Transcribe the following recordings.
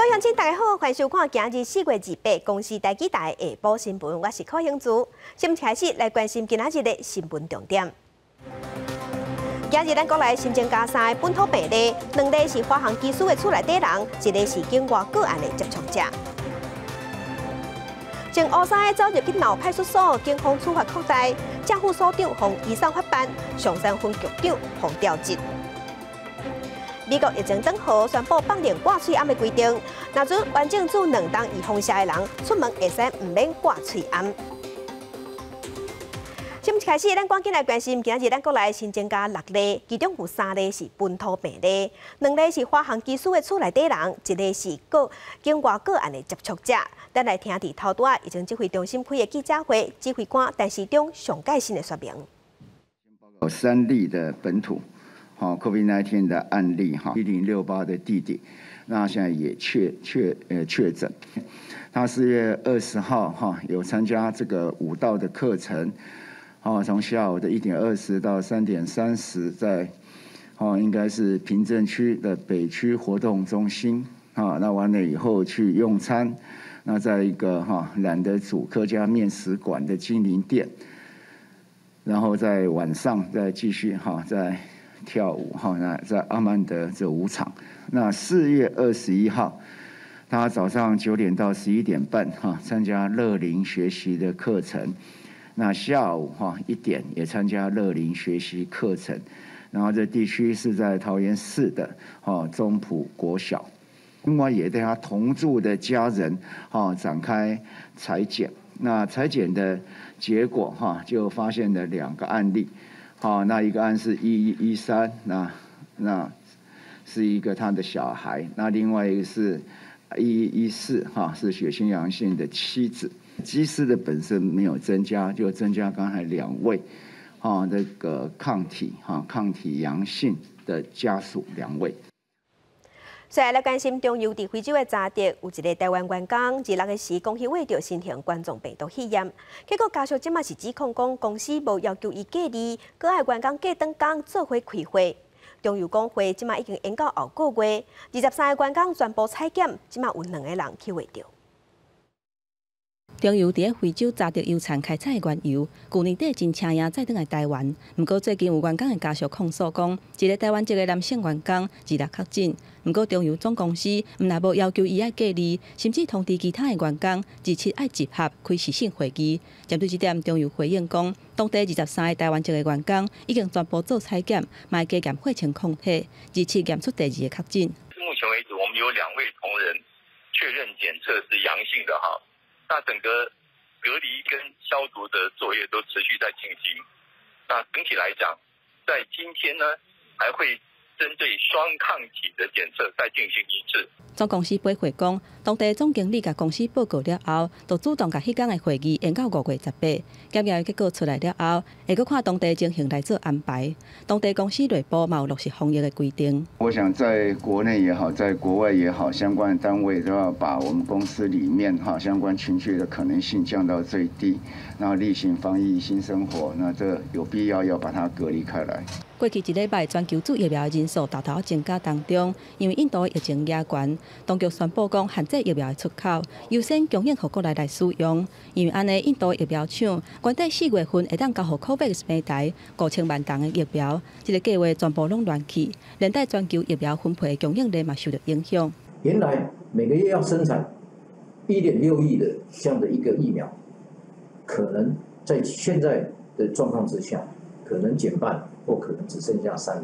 各位鄉親，大家好，歡迎收看今日4月28公視台語台下晡新聞，我是柯興珠。新聞開始來關心今仔日的新聞重點。今日咱國內新增加三個本土病例，兩例是華航機師的厝內底人，一個是境外個案的接觸者。前烏三个走入去鬧派出所，警方處罰擴大，正副所長予移送法辦，松山分局長予調職。美國疫情轉好，宣布放寬掛喙罨的規定，若準完整注兩針預防射的人出門會使毋免掛喙罨。新聞開始，咱趕緊來關心，今日咱國內新增加六例，其中有三例是本土病例，兩例是華航機師的厝內底人，一個是個境外個案的接觸者。咱來聽佇頭拄仔疫情指揮中心開的記者會，指揮官陳時中上蓋新的說明。有三例的本土，好 COVID-19 的案例，哈，1068的弟弟，那現在也確診，他4月20號哈有參加這個舞蹈的課程。哦，從下午的1點20到3點30，在哦應該是平鎮區的北區活動中心。啊，那完了以後去用餐，那在一個哈懶得煮客家麵食館的經營店，然後在晚上再繼續哈在跳舞哈，那在阿曼德這舞場。那4月21號，他早上9點到11點半哈參加樂齡學習的課程。那下午哈1點也參加樂齡學習課程，然後這地區是在桃園市的哈中埔國小，另外也對他同住的家人哈展開採檢，那採檢的結果哈就發現了兩個案例，好，那一個案是1113，那是一個他的小孩，那另外一個是1114哈是血清陽性的妻子。機師的本身沒有增加，就增加剛才兩位，哈，這個抗體哈抗體陽性的家屬兩位。再來關心中油佇非洲的查德，有一個台灣員工，26的時講翕著新型冠狀病毒肺炎，結果家屬這馬是指控講公司無要求伊隔離，閣愛員工隔轉工做伙開會。中油講會這馬已經延到後個月，23個員工全部採檢，這馬有兩個人去穢著。中油佇咧非洲查德油田開採的原油，舊年底真車營載轉來台灣。毋過最近有員工的家屬控訴講，一個台灣籍的男性員工26確診，毋過中油總公司毋但無要求伊愛隔離，甚至通知其他的員工27愛集合開視訊會議。針對這點，中油回應講，當地23個台灣籍的員工已經全部做採檢，嘛會加驗血清抗體，27驗出第二個確診。目前為止，我們有兩位同仁確認檢測是陽性的哈。那整個隔離跟消毒的作業都持續在進行。那整體來講，在今天呢，還會針對雙抗體的檢測再進行一次。總公司回覆講，當地總經理共公司報告了後，就主動共彼工的會議延到5月18。檢驗結果出來了後，會閣看當地情形來做安排。當地公司內部嘛有落實防疫的規定。我想在國內也好，在國外也好，相關單位都要把我們公司裡面哈相關群聚的可能性降到最低，然後例行防疫新生活，那這有必要要把它隔離開來。過去一禮拜，全球注疫苗的人數沓沓增加當中，因為印度疫情嚴懸，當局宣布講限制疫苗的出口，優先供應予國內來使用。因為按呢，印度疫苗廠原底4月份會當交予 COVAX 平台5000萬劑的疫苗，這個計劃全部攏亂去，連帶全球疫苗分配的供應鏈嘛受著影響。原來每個月要生產1.6億的這樣的一個疫苗，可能在現在的狀況之下，可能減半。或可能只剩下1/3，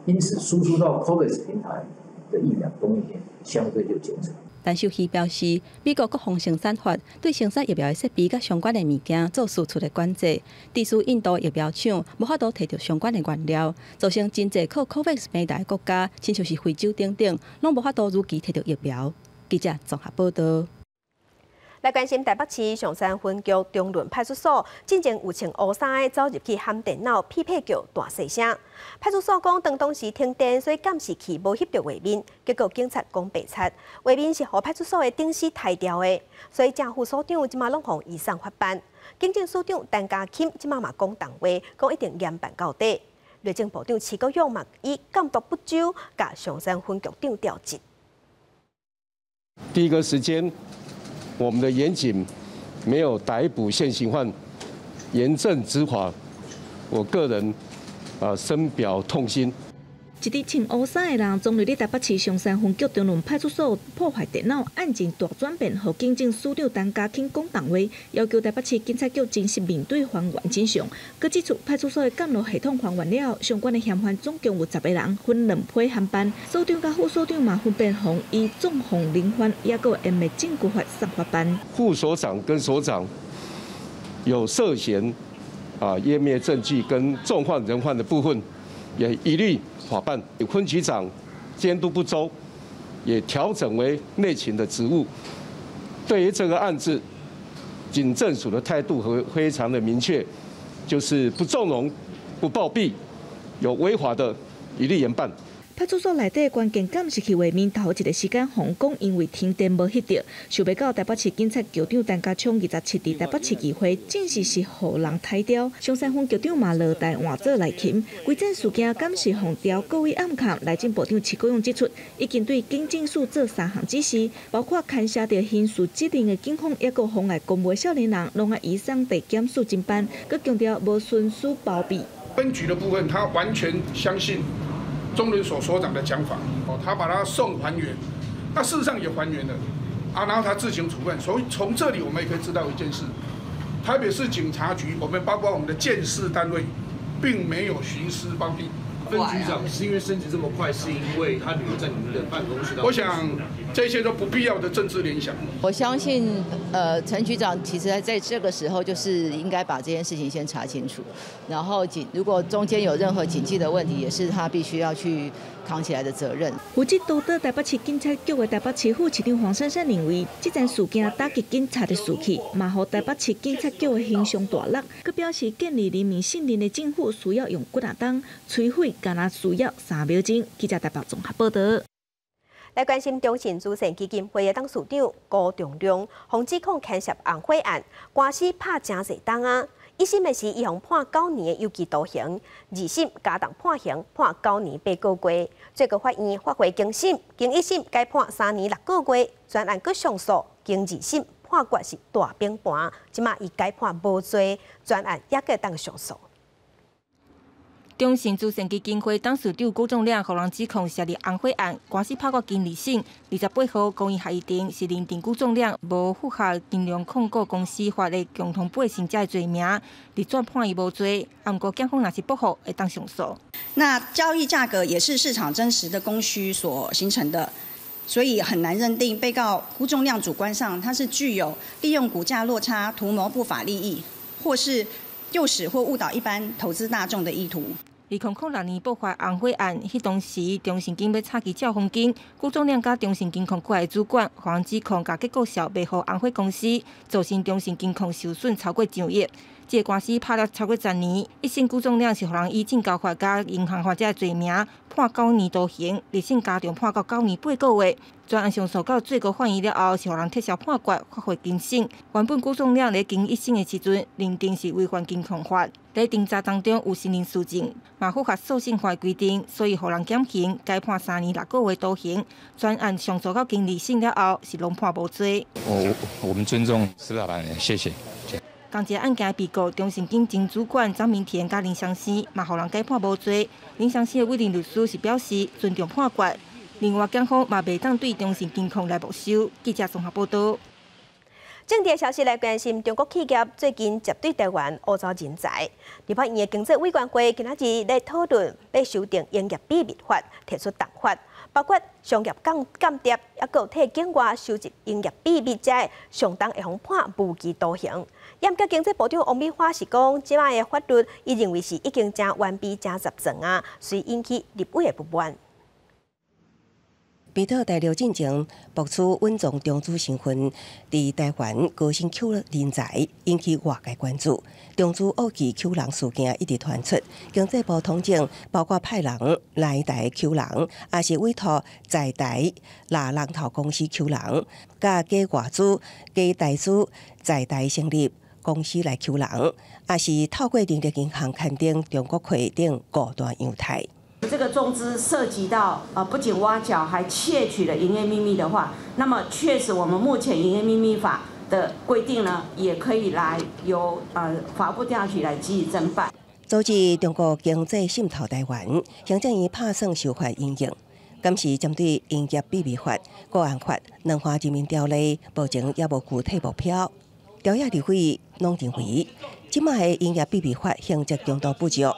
因此輸出到 COVAX 平台的疫苗供應鏈相對就減少。陳秀熙表示，美國國防生產法對生產疫苗的設備佮相關的物件做輸出的管制，致使印度疫苗廠無法度提著相關的原料，造成真濟靠 COVAX 平台的國家，親像是非洲等等，攏無法度如期提著疫苗。記者綜合報道。來關心台北市松山分局中崙派出所，進前有穿烏衫的走入去譀電腦，屁屁叫大細聲。派出所講，當當時停電，所以監視器無翕著畫面，結果警察講白賊，畫面是予派出所的頂司刣掉的，所以正副所長這馬攏予移送法辦。警政署長陳家欽這馬嘛講重話，講一定嚴辦到底。內政部長徐國勇嘛以監督不周，共松山分局長調職。第一個時間，我們的員警沒有逮捕現行犯，嚴正執法，我個人啊深表痛心。一佇穿烏衫的人，衝入咧台北市松山分局中崙派出所破壞電腦，案情大轉變，予警政署長陳家卿講重話，要求台北市警察局真實面對還原真相。閣指出派出所的監錄系統還原了，相關的嫌犯總共有10個人，分兩批嫌犯，所長佮副所長嘛分別予以縱放人犯，抑閣湮滅證據法送法辦。副所長跟所長有涉嫌湮滅證據跟縱放人犯的部分，也一律法辦。分局長監督不周，也調整為內勤的職務。對於這個案子，警政署的態度和非常的明確，就是不縱容、不包庇，有違法的，一律嚴辦。派出所內底關鍵監視器畫面，頭一个時間予人講，因為停電無翕著，想袂到台北市警察局長陳家聰27佇台北市議會證實是予人刣掉，松山分局長嘛落台換做內勤。規整事件敢是予調各位暗崁，內政部長徐國勇指出，已經對警政署做三項指示，包括牽涉著刑事責任的警方，抑閣妨礙公務的少年人，攏愛移送地檢署偵辦。閣強調無徇私包庇。分局的部分，他完全相信中崙所所長的講法，哦，他把他送還原，那事實上也還原了，啊，然後他自行處分，所以從這裡我們也可以知道一件事，台北市警察局，我們包括我們的鑑識單位，並沒有徇私包庇。分局長是因為升職這麼快，是因為他女兒在你們的辦公室？我想這些都不必要的政治聯想。我相信，陳局長其實在這個時候就是應該把這件事情先查清楚，然後如果中間有任何警紀的問題，也是他必須要去扛起來的責任。負責督導台北市警察局的台北市副市長黃珊珊認為，這樁事件打擊警察的士氣，嘛予台北市警察局的形象大落。閣表示建立人民信任的政府需要用幾若冬摧毀，敢若需要3秒鐘。記者台北綜合報導。來關心中信慈善基金會的董事長辜仲諒，予指控牽涉紅火案，官司拍誠濟冬啊！一審的時，伊予判9年的有期徒刑；二審加重判刑，判9年8個月。最高法院發回更審，經一審改判3年6個月，全案閣上訴，經二審判決是大平盤，這馬伊改判無罪，全案猶閣當上訴。中信慈善基金會董事長辜仲諒，予人指控涉入紅火案，官司拍到經二審，28號，公益合議庭是認定辜仲諒無符合金融控股公司法的共同背信這个罪名，佇轉判伊無罪。啊，毋過檢方若是不服，會當上訴。那交易價格也是市場真實的供需所形成的，所以很難認定被告辜仲諒主觀上他是具有利用股價落差圖謀不法利益，或是誘使或誤導一般投資大眾的意圖。2006年爆發紅火案，彼當時中信金欲炒起兆豐金，辜仲諒佮中信金控閣的主管，予人指控共結股數賣予紅火公司，造成中信金控受損超過上億。這個官司拍了超過10年，一審辜仲諒是予人以證交法佮銀行法這个罪名判9年徒刑，二審加重判到9年8個月。全案上訴到最高法院了後，是予人撤銷判決，發回重審。原本辜仲諒佇經一審的時陣，認定是違反金控法，佇偵查當中有承認事證，嘛符合訴訟法規定，所以予人減刑，改判3年6個月徒刑。全案上訴到經二審了後，是攏判無罪。我們尊重司法判決，謝謝。仝一个案件被告中信金前主管張明田佮林湘生，嘛予人改判無罪。林湘生的委任律師是表示尊重判決。另外，檢方嘛袂當對中信金控來沒收。記者綜合報導。政治消息來關心，中國企業最近針對台灣挖走人才。立法院的經濟委員會今仔日咧討論，欲修訂營業秘密法，提出重法，包括商業間諜，抑閣替境外收集營業秘密者，上重會予判無期徒刑。毋過經濟部長王美花是講，這擺的法律，伊認為是已經誠完備、誠十全啊，遂引起立委的不滿。被套大陸進前爆出隱藏中資身份，佇台灣高薪吸人才，引起外界關注。中資惡意吸人事件一直傳出，經濟部統整包括派人來台吸人，抑是委託在台獵人頭公司吸人，佮假外資、假台資在台成立公司來吸人，抑是透過人力銀行勘定中國客等五大樣態。這個中資涉及到不僅挖角，還竊取了營業秘密的話，那麼確實我們目前營業秘密法的規定呢，也可以來由法務部調查局來給予偵辦。阻止中國經濟滲透台灣，行政院拍算修法因應，敢是針對營業秘密法、國安法、兩岸人民條例，目前猶無具體目標。朝野立委攏認為，這擺的營業秘密法刑責強度不足，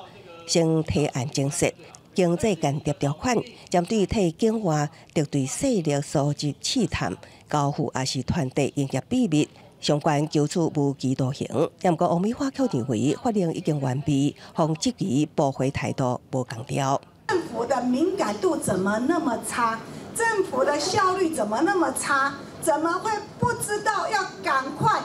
先提案增設經濟間諜條款，針對替境外敵對勢力搜集、刺探、交付抑是傳遞營業秘密，相關求處無期徒刑。毋過王美花卻認為法令已經完備，予質疑駁回態度無仝調。政府的敏感度怎麼那麼差？政府的效率怎麼那麼差？怎麼會不知道要趕快？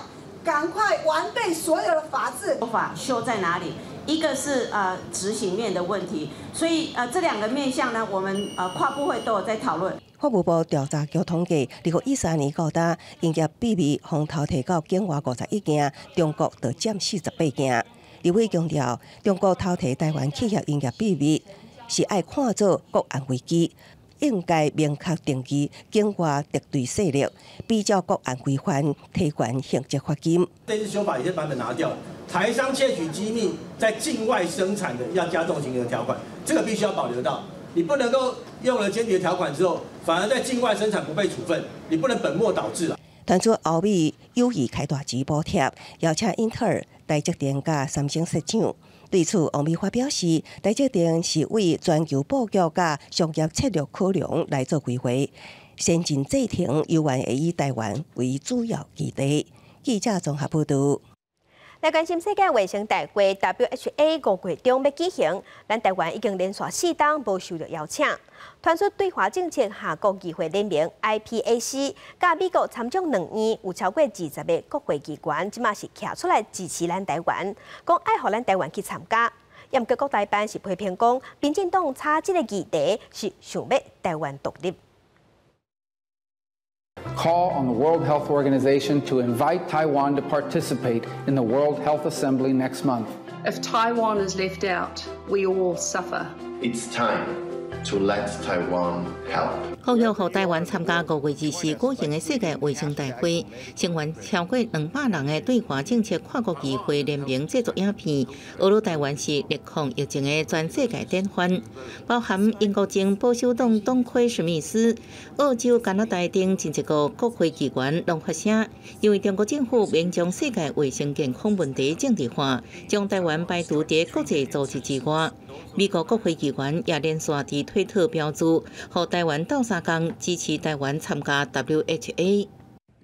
趕快完備所有的法制。法修在哪裡？一個是執行面的問題，所以這兩個面向呢，我們跨部會都有在討論。法務部調查局統計，2013年到今，營業秘密予偷提到境外51件，中國就佔48件。立委強調，中國偷提台灣企業營業秘密，是愛看做國安危機。應該明確定義境外敵對勢力，比照國安規範提懸刑責罰金。這次修法有些版本拿掉，台商竊取機密在境外生產的要加重刑責條款，這個必須要保留到。你不能夠用了間諜條款之後，反而在境外生產不被處分，你不能本末倒置啊。傳出歐美有意開大錢補貼，邀請英特爾、台積電佮三星設廠。對此，王美花表示，台積電是為全球布局佮商業策略考量來做規劃，先進製程猶原會以台灣為主要基地。記者綜合報導。來關心世界衛生大會 WHA 5月中欲舉行，咱台灣已經連續四冬無受著邀請。傳出對華政策跨國議會聯盟 IPAC，佮美國參眾兩院有超過20個國會議員，這馬是徛出來支持咱台灣，講愛予咱台灣去參加。毋過國台辦是批評講，民進黨炒這個議題是想欲台灣獨立。 Call on the World Health Organization to invite Taiwan to participate in the World Health Assembly next month. If Taiwan is left out, we all suffer. It's time to let Taiwan help. 呼籲予台灣參加5月24舉行的世界衛生大會，成員超過200人的對華政策跨國議會聯盟製作影片，呵咾台灣是力抗疫情的全世界典範，包含英國前保守黨黨魁史密斯、澳洲、加拿大等真濟個國會議員攏發聲，認為中國政府免將世界衛生健康問題政治化，將台灣排除佇國際組織之外。美國國會議員也連續佇推特標註，予台灣鬥相共支持台灣參加 WHA。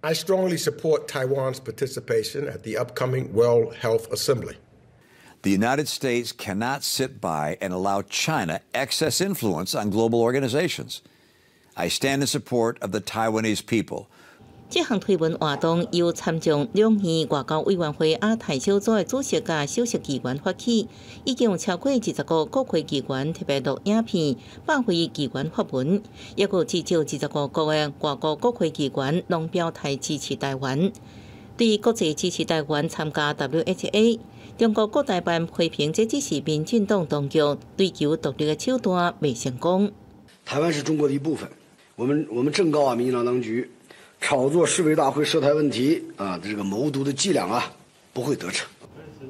I strongly support Taiwan's participation at the upcoming World Health Assembly. The United States cannot sit by and allow China excess influence on global organizations. I stand in support of the Taiwanese people. 這項推文活動由參眾兩院外交委員會亞太小組的主席佮首席議員發起，已經有超過20個國會議員特別錄影片，百位議員發文，抑閣至少25個的外國國會議員攏表態支持台灣。對國際支持台灣參加 WHA，中國國台辦批評這只是民進黨當局追求獨立的手段未成功。台灣是中國的一部分，我們正告啊，民進黨當局。炒作世衛大會涉台問題啊，這個謀獨的伎倆啊，不會得逞。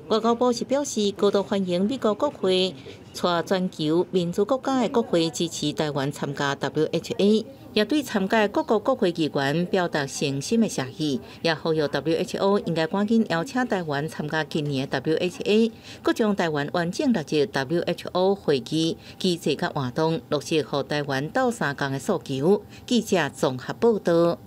外交部是表示，高度歡迎美國國會帶全球民主國家的國會支持台灣參加 WHA，也對參加各國國會議員表達誠心的謝意，也呼籲 WHO 應該趕緊邀請台灣參加今年的 WHA，閣將台灣完整納入 WHO 會議機制佮活動，落實予台灣鬥相共的訴求。記者綜合報道。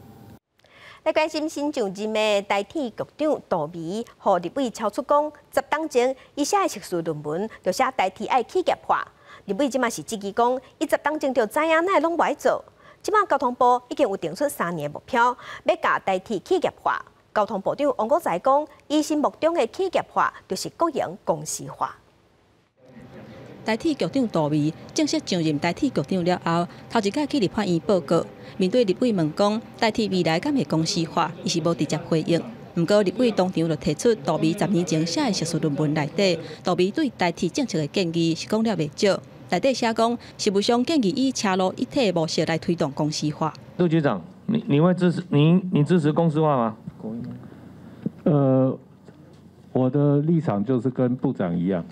來關心新上任的台鐵局長杜薇，予立委超出講，10冬前伊寫的碩士論文就寫台鐵愛企業化。立委這馬是質疑講，伊10冬前就知影，哪會攏無愛做？這馬交通部已經有定出3年目標，欲共台鐵企業化。交通部長王國材講，伊心目中的企業化就是國營公司化。台鐵局長杜薇正式上任台鐵局長了後，頭一擺去立法院報告，面對立委問講台鐵未來敢會公司化，伊是無直接回應。毋過立委當場就提出杜薇10年前寫的碩士論文內底，杜薇對台鐵政策的建議是講了袂少。內底寫講，實務上建議以車路一體模式來推動公司化。杜局長，你會支持你支持公司化嗎？我的立場就是跟部長一樣，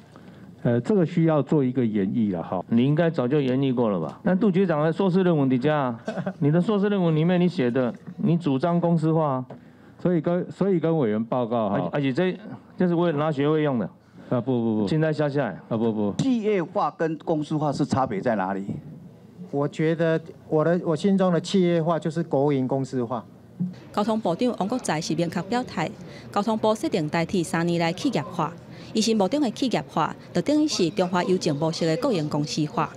這個需要做一個研議了哈。你應該早就研議過了吧？那杜局長的碩士論文佇遮，你的碩士論文裡面你寫的，你主張公司化，所以跟委員報告哈。而且這是為了拿學位用的。啊不不不，現在下下來。啊不不，企業化跟公司化是差別在哪裡？我覺得我心中的企業化就是國營公司化。交通部長王國材是明確表態，交通部設定台鐵3年內企業化，伊心目中的企業化，就等於是中華郵政模式的國營公司化。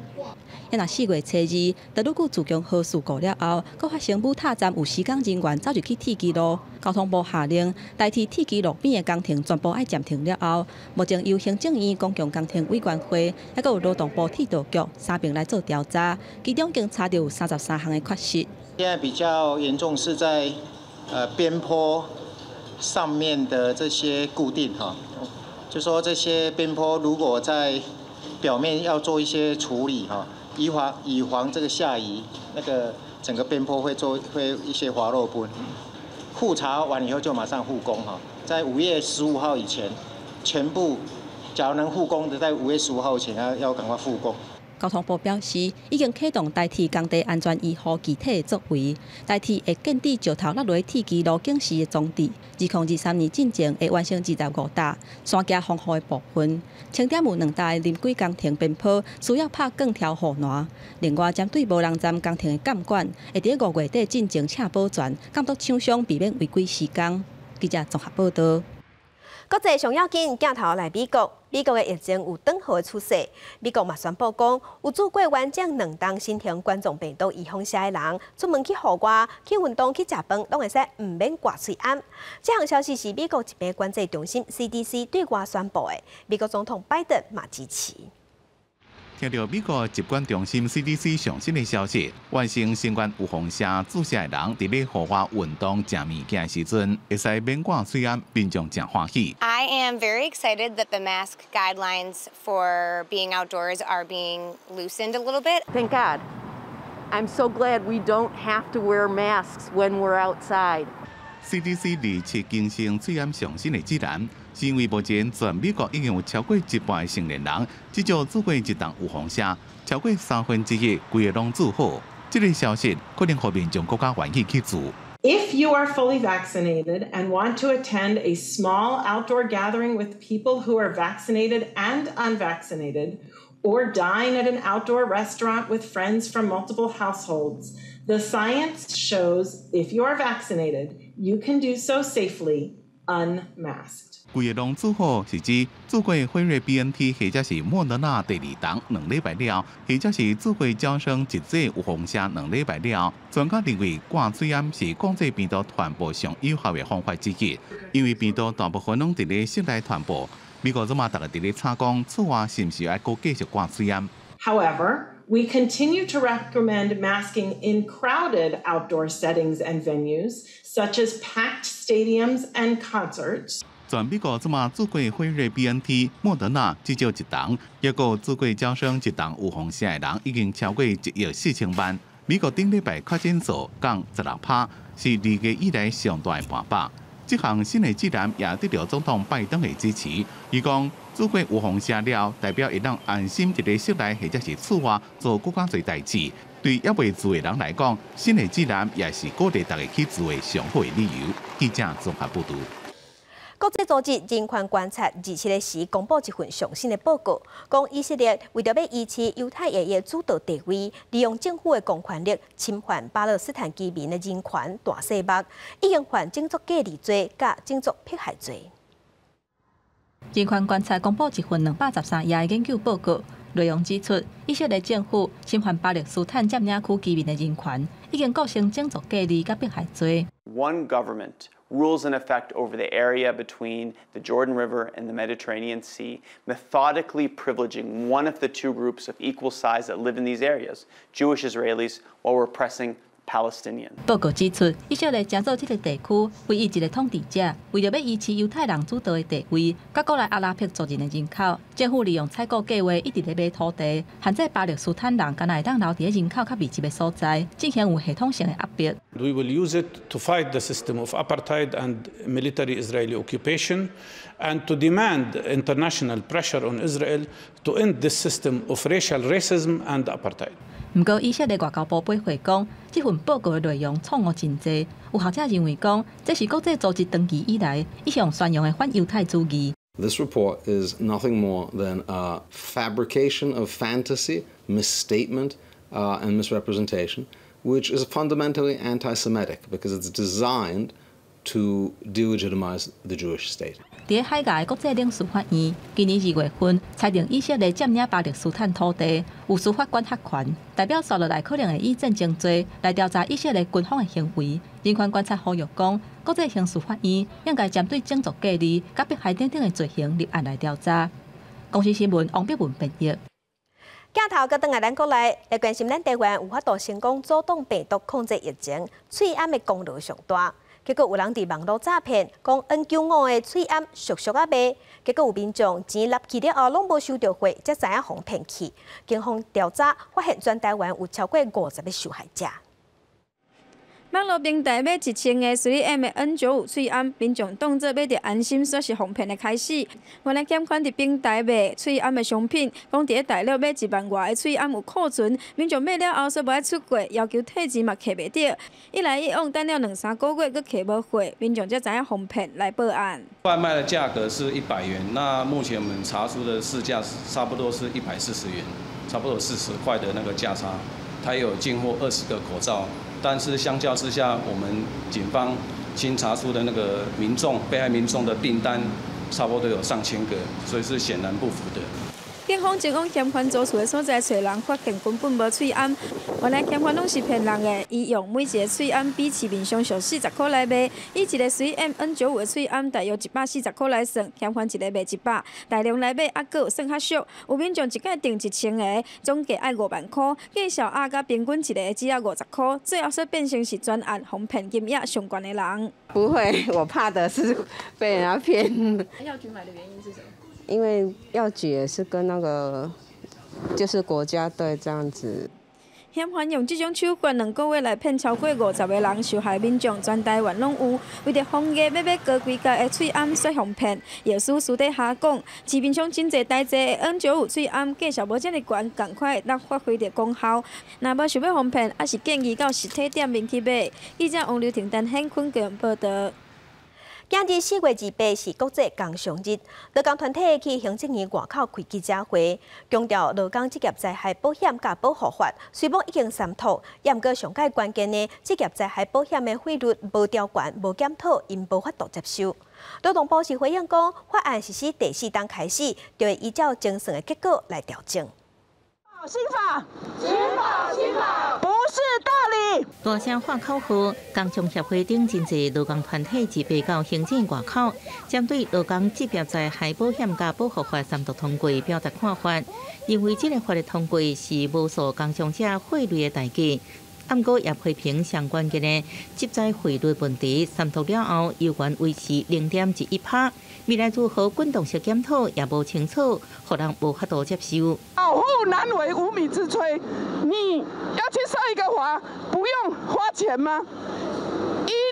若4月初2，大魯閣自強號事故了後，閣發生武塔站有施工人員走入去鐵支路，交通部下令台鐵鐵支路邊的工程全部愛暫停了後，目前由行政院公共工程委員會，抑閣有勞動部鐵道局三爿來做調查，其中已經查著有33項的缺失。現在比較嚴重是在邊坡上面的這些固定哈，就說這些邊坡如果在表面要做一些處理哈。以防這個下雨，那個整個邊坡會一些滑落部分。復查完以後就馬上復工哈，在5月15號以前，全部假如能復工的，在5月15號前要趕快復工。交通部表示，已經啟動台鐵工地安全醫護具體的作為，台鐵會建置石頭落落鐵支路警示的裝置。2023年進前會完成25搭山徛防護的部分。清點有兩搭的臨軌工程邊坡需要拍鋼條護欄。另外，針對無人站工程的監管，會佇5月底進前請保全監督廠商，避免違規施工。記者綜合報道。國際上要緊鏡頭來美國，美國的疫情有轉好的趨勢。美國嘛宣布講，有注過完整兩劑新型冠狀病毒預防射的人，出門去戶外、去運動、去食飯，攏會使毋免掛喙罨。這項消息是美國疾病管制中心 CDC 對外宣布的，美國總統拜登嘛支持。聽著美國疾管中心 CDC 上新的消息，完成新冠預防射注射的人，佇咧戶外運動、食物件的時陣，會使免掛喙罨，民眾誠歡喜。 I am very excited that the mask guidelines for being outdoors are being loosened a little bit. Thank God. I'm so glad we don't have to wear masks when we're outside. CDC 27更新喙罨上新的指南，是因為目前全美國已經有超過一半的成年人至少注過一劑預防射，超過三分之一規個攏注好。這個消息可能予民眾閣較願意去注。 If you are fully vaccinated and want to attend a small outdoor gathering with people who are vaccinated and unvaccinated, or dine at an outdoor restaurant with friends from multiple households, the science shows if you are vaccinated, you can do so safely, unmasked. 規个攏注好是指注過輝瑞 BNT 或者是莫德納第二劑2禮拜了，或者是注過嬌生一劑預防射2禮拜了。專家認為掛喙罨是控制病毒傳播上有效的方法之一，因為病毒大部分攏佇咧室內傳播。美國這馬逐家佇咧吵講，厝外是毋是愛閣繼續掛喙罨？However, we continue to recommend masking in crowded outdoor settings and venues, such as packed stadiums and concerts. 全美國這馬注過輝瑞 BNT、莫德納至少一劑，抑閣注過嬌生一劑預防射的人已經超過1億4千萬。美國頂禮拜確診數降16趴，是2月以來上大的半百。這項新的指南也得著總統拜登的支持。伊講，注過預防射了，代表會當安心佇咧室內或者是厝外做閣較濟代誌。對猶未注的人來講，新的指南也是鼓勵大家去注的上好的理由。記者綜合報道。國際組織人權觀察27日時公布一份上新的報告，講以色列為著欲維持猶太裔的主導地位，利用政府的公權力侵犯巴勒斯坦居民的人權大細目，已經犯種族隔離罪佮種族迫害罪。人權觀察公布一份213頁的研究報告，內容指出，以色列政府侵犯巴勒斯坦佔領區居民的人權，已經構成種族隔離佮迫害罪。 One government rules in effect over the area between the Jordan River and the Mediterranean Sea, methodically privileging one of the two groups of equal size that live in these areas, Jewish Israelis, while repressing Palestinian. 報告指出，以色列成做這个地區唯一一个統治者，為著欲維持猶太人主導的地位，佮國內阿拉伯族人的人口，政府利用採購計畫一直咧買土地，限制巴勒斯坦人干焦會當留佇咧人口較密集的所在，進行有系統性的壓迫。 We will use it to fight the system of apartheid and military Israeli occupation, and to demand international pressure on Israel to end this system of racial racism and apartheid. 毋過，以色列外交部駁回講，這份報告的內容錯誤真濟。有學者認為講，這是國際組織長期以來一向宣揚的反猶太主義。 This report is nothing more than a fabrication of fantasy, misstatement, and misrepresentation, which is fundamentally anti-Semitic because it's designed to delegitimize the Jewish state. 佇海牙的國際領事法院，今年2月份裁定以色列佔領巴勒斯坦土地有司法管轄權，代表紲落來可能會以戰爭罪來調查以色列軍方的行為。人權觀察呼籲講，國際刑事法院應該針對種族隔離、佮迫害等等的罪行立案來調查。公視新聞王碧文編譯。鏡頭閣轉來咱國內來關心咱台灣有法度成功阻擋病毒控制疫情，喙罨的功勞上大。結果有人佇網路詐騙，講 N95的喙罨俗俗仔賣，結果有民眾錢納去了後，攏無收著貨，才知影予騙去。警方調查發現，全台灣有超過50個受害者。網路平台買1000個3M 的 N95喙罨，民眾當做買著安心，煞是予騙的開始。原來嫌犯佇平台賣喙罨的商品，講佇咧大陸買1萬外个喙罨有庫存，民眾買了後煞無愛出貨，要求退錢嘛退袂著。一來一往，等了兩三個月，閣提無貨，民眾才知影予騙來報案。販賣的價格是100元，那目前我們查出的市價差不多是140元，差不多40塊的那個價差。他有進貨20個口罩。但是相較之下，我們警方清查出的那個民眾被害民眾的訂單，差不多有上千個，所以是顯然不符的。警方前往嫌犯租厝的所在揣人，發現根本無喙罨。原來嫌犯攏是騙人的，伊用每一个喙罨比市面上俗40塊來賣，以一个3M N95的喙罨大約140塊來算，嫌犯一个賣100，大量來買猶閣有算較俗。有民眾一擺訂1000个，總計愛5萬塊，價數壓甲平均一个只要50塊，最後煞變成是全案予騙金額上懸的人。不會，我怕的是被人家騙。藥局買的原因是什麼？因為藥局也是跟那個，就是國家隊這樣子。嫌犯用這種手段，2個月來騙超過50個人，受害民眾全台灣攏有。為著防疫，欲買高規格的喙罨，煞予騙。藥師私底下講，市面上真濟代製的 N95喙罨，價數無遮爾懸，仝款會當發揮著功效。若無想欲予騙，猶是建議到實體店面去買。記者王劉婷、陳顯坤報導。今日4月28是國際工傷日，勞工團體去行政院外口開記者會，強調勞工職業災害保險佮保護法雖罔已經三讀，毋過上蓋關鍵的職業災害保險的費率無調懸、無檢討，𪜶無法度接受。勞動部是回應講，法案實施第四冬開始，就會依照精算的結果來調整。新法，新法，新法，不是道理。大聲喊口號，工商協會等真濟勞工團體自備到行政外口，針對勞工職業災害保險佮保護法三讀通過表達看法，認為這个法的通過是無數工傷者血淚的代價。毋過也批評相關的職災費率問題，三讀了後猶原維持0.11%，未來如何滾動式檢討也無清楚，予人無法度接受。巧婦難為無米之炊，你要去設一個法，不用花錢嗎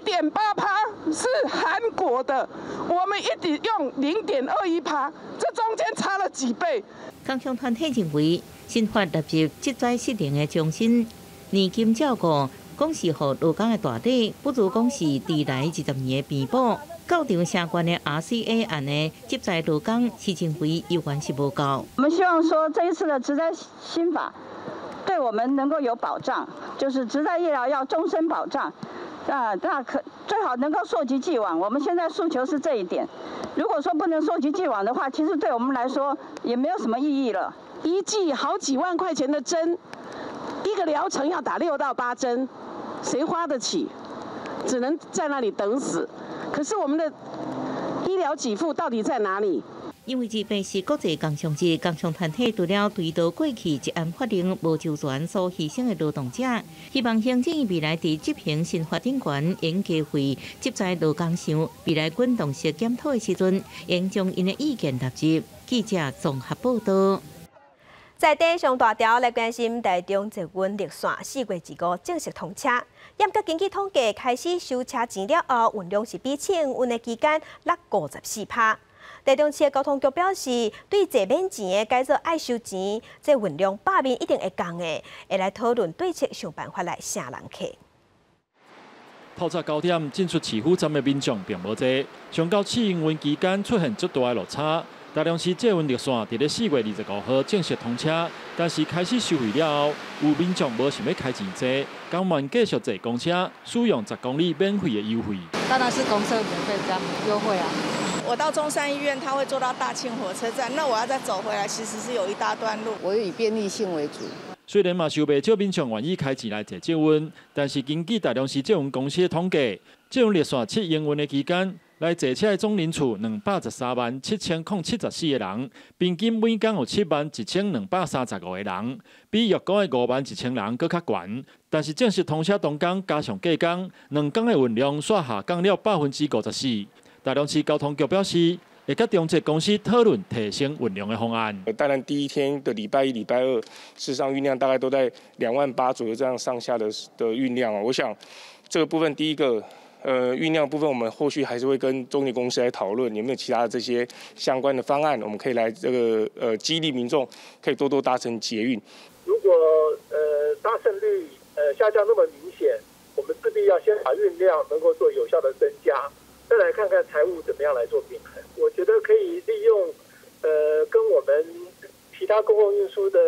？1.8%是韓國的，我們一直用0.21%，這中間差了幾倍。工商團體認為，新法納入職災失能的終身年金照顧，講是予勞工的大禮，不如講是遲來20年的彌補。到場相關的 RCA 案的職災勞工是認為猶原是無夠。我們希望說這一次的職災新法對我們能夠有保障，就是職災醫療要終身保障，啊，那可最好能夠溯及既往。我們現在訴求是這一點。如果說不能溯及既往的話，其實對我們來說也沒有什麼意義了。一劑好幾萬塊錢的針，一個療程要打6到8針，誰花得起？只能在那裡等死。可是我們的醫療給付到底在哪裡？因為28是國際工傷日，工傷團體除了追悼過去職安法令無周全所犧牲的勞動者，希望行政院未來佇執行新法頂懸應加費職災勞工賞，未來滾動式檢討的時陣，應將𪜶的意見納入。記者綜合報道。在地上大條來關心台中捷運綠線4月25正式通車，毋過根據統計，開始收車錢了後，運量是比試營運的期間落54%。台中市的交通局表示，對坐免錢的改做愛收錢，這運量罷免一定會降的，會來討論對策，想辦法來吸人客。透早9點進出市府站的民眾並無濟，相較試營運期間出現足大的落差。台中市捷運綠線佇咧4月25號正式通車，但是開始收費了後，有民眾無想欲開錢坐，甘願繼續坐公車，使用10公里免費的優惠。當然是公車免費比較優惠啊！我到中山醫院，他會坐到大慶火車站，那我要再走回來，其實是有一大段路。我以便利性為主。雖然嘛是有袂少民眾願意開錢來坐捷運，但是根據台中市捷運公司的統計，捷運綠線試營運的期間，來坐車的總人次2,137,074個人，平均每工有71,235個人，比預估的51,000人閣較懸。但是正式通車當工加上隔工，2工的運量煞下降了54%。台中市交通局表示，會佮中捷公司討論提升運量的方案。當然，第一天的禮拜一、禮拜二，事實上運量大概都在2萬8左右這樣上下的運量啊。我想這個部分，第一個，運量部分，我們後續還是會跟中捷公司來討論，有沒有其他的這些相關的方案，我們可以來這個激勵民眾可以多多搭乘捷運。如果搭乘率下降那麼明顯，我們勢必要先把運量能夠做有效的增加，再來看看財務怎麼樣來做平衡。我覺得可以利用跟我們其他公共運輸的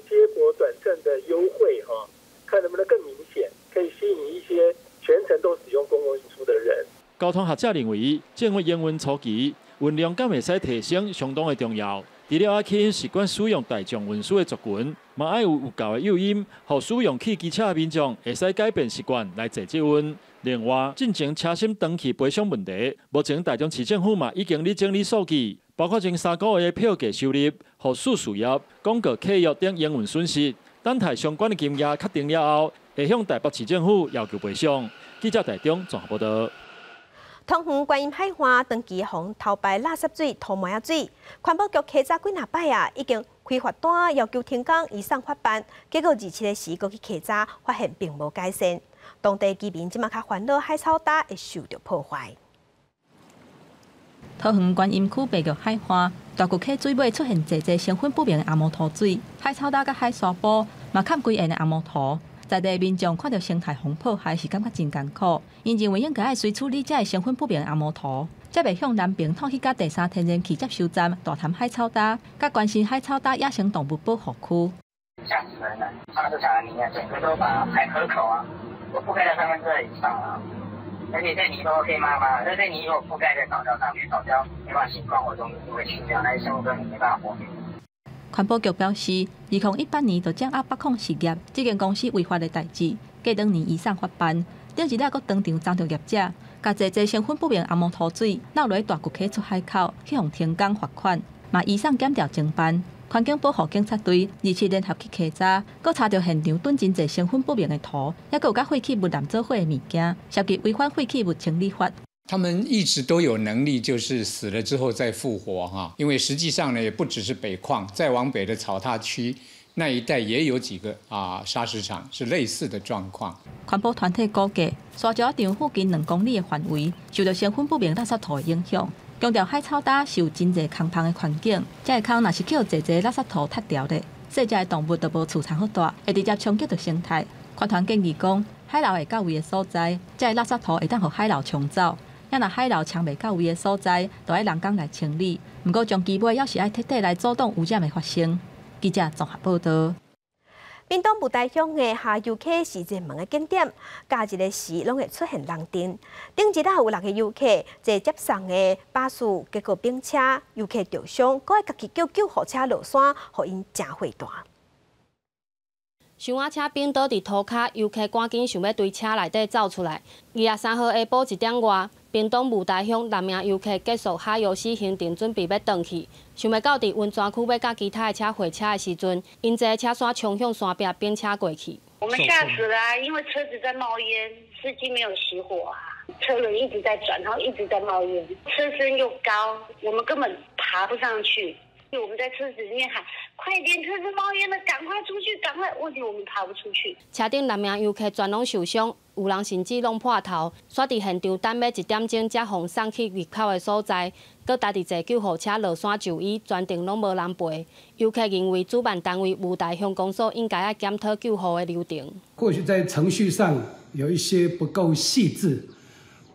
接駁轉乘的優惠哈，看能不能更明顯，可以吸引一些全程都使用公共運輸的人。交通學者認為，政府營運初期運量敢會使提升，相當的重要。除了愛吸引習慣使用大眾運輸的族群，嘛愛有有夠的誘因，予使用汽機車的民眾會使改變習慣來坐捷運。另外，進前車身長期賠償問題，目前台中市政府嘛已經咧整理數據，包括前3個月的票價收入、予事事業、廣告契約等營運損失，等待相關的金額確定了後，會向台北市政府要求賠償。記者台中綜合報道。桃園觀音海岸長期予偷排垃圾水、塗糜仔水，環保局稽查幾若擺啊，已經開罰單要求停工移送法辦，結果27日時閣去稽查，發現並無改善。當地居民這馬較煩惱海草礁會受著破壞。桃園觀音區白玉海岸大谷溪水尾出現濟濟成分不明的紅毛土水，海草礁佮海沙埔嘛崁規緣的紅毛土。在地民眾看著生態予破壞是感覺真艱苦，𪜶認為應該愛隨處理這个成分不明的紅毛土，才袂向南爿透去佮第三天然氣接收站大潭海草礁，佮關心海草礁野生動物保護區。嚇死人了！砂石場裡面整個都把海河口啊，都覆蓋在2/3以上了，而且這泥都黑麻麻，這泥如果覆蓋在藻礁上面，藻礁沒辦法行光合作用，就會死掉，那些生物根本沒辦法活。環保局表示，2018年就掌握北礦實業這間公司違法的代誌，過2年移送法辦。頂一日閣當場抓著業者，共濟濟成分不明紅毛土水漏落大谷溪出海口，去予停工罰款，嘛移送檢調偵辦。環境保護警察隊27聯合去稽查，閣查著現場囤真濟成分不明的土，抑閣有佮廢棄物攕做伙的物件，涉及違反廢棄物清理法。他們一直都有能力，就是死了之後再復活哈。因為實際上呢，也不只是北礦，再往北的草踏區那一帶也有幾個啊砂石場是類似的狀況。環保團體估計，沙石場附近2公里的範圍受著成分不明垃圾土的影響，強調海草礁是有真濟空芳的環境，這个空若是予濟濟垃圾土窒牢咧，細隻的動物就無厝通好蹛，會直接衝擊著生態。環團建議講，海流會到位的所在，這个垃圾土會當予海流沖走。啊若海流沖袂到位的所在，就愛人工來清理。毋過長期尾猶是愛徹底來阻擋污染的發生。記者綜合報道。屏東霧台鄉的下游溪是熱門的景點，假日的時攏會出現人陣。頂日仔有6個遊客坐接送的巴士，結果反車，遊客著傷，閣愛家己叫救護車落山，予𪜶誠火大。小仔車反倒佇塗跤，遊客趕緊想欲對車內底走出來。23號下晡1點外，屏東霧台鄉南營遊客結束哈藥師行程，準備欲轉去，想袂到佇溫泉區欲佮其他的車會車的時陣，𪜶坐的車煞衝向山壁冰車過去。我們嚇死了啊！因為車子在冒煙，司機沒有熄火啊，車輪一直在轉，然後一直在冒煙，車身又高，我們根本爬不上去。我們在車子裡面喊：快點，車子冒煙了，趕快出去，趕快！問題我們爬不出去。車頂南營遊客全攏受傷，有人甚至弄破頭，煞佇現場等欲一點鐘才予送去入口的所在，閣焦佇坐救護車落山就醫，全程攏無人陪。遊客認為主辦單位霧台鄉公所應該愛檢討救護的流程。或許在程序上有一些不夠細緻、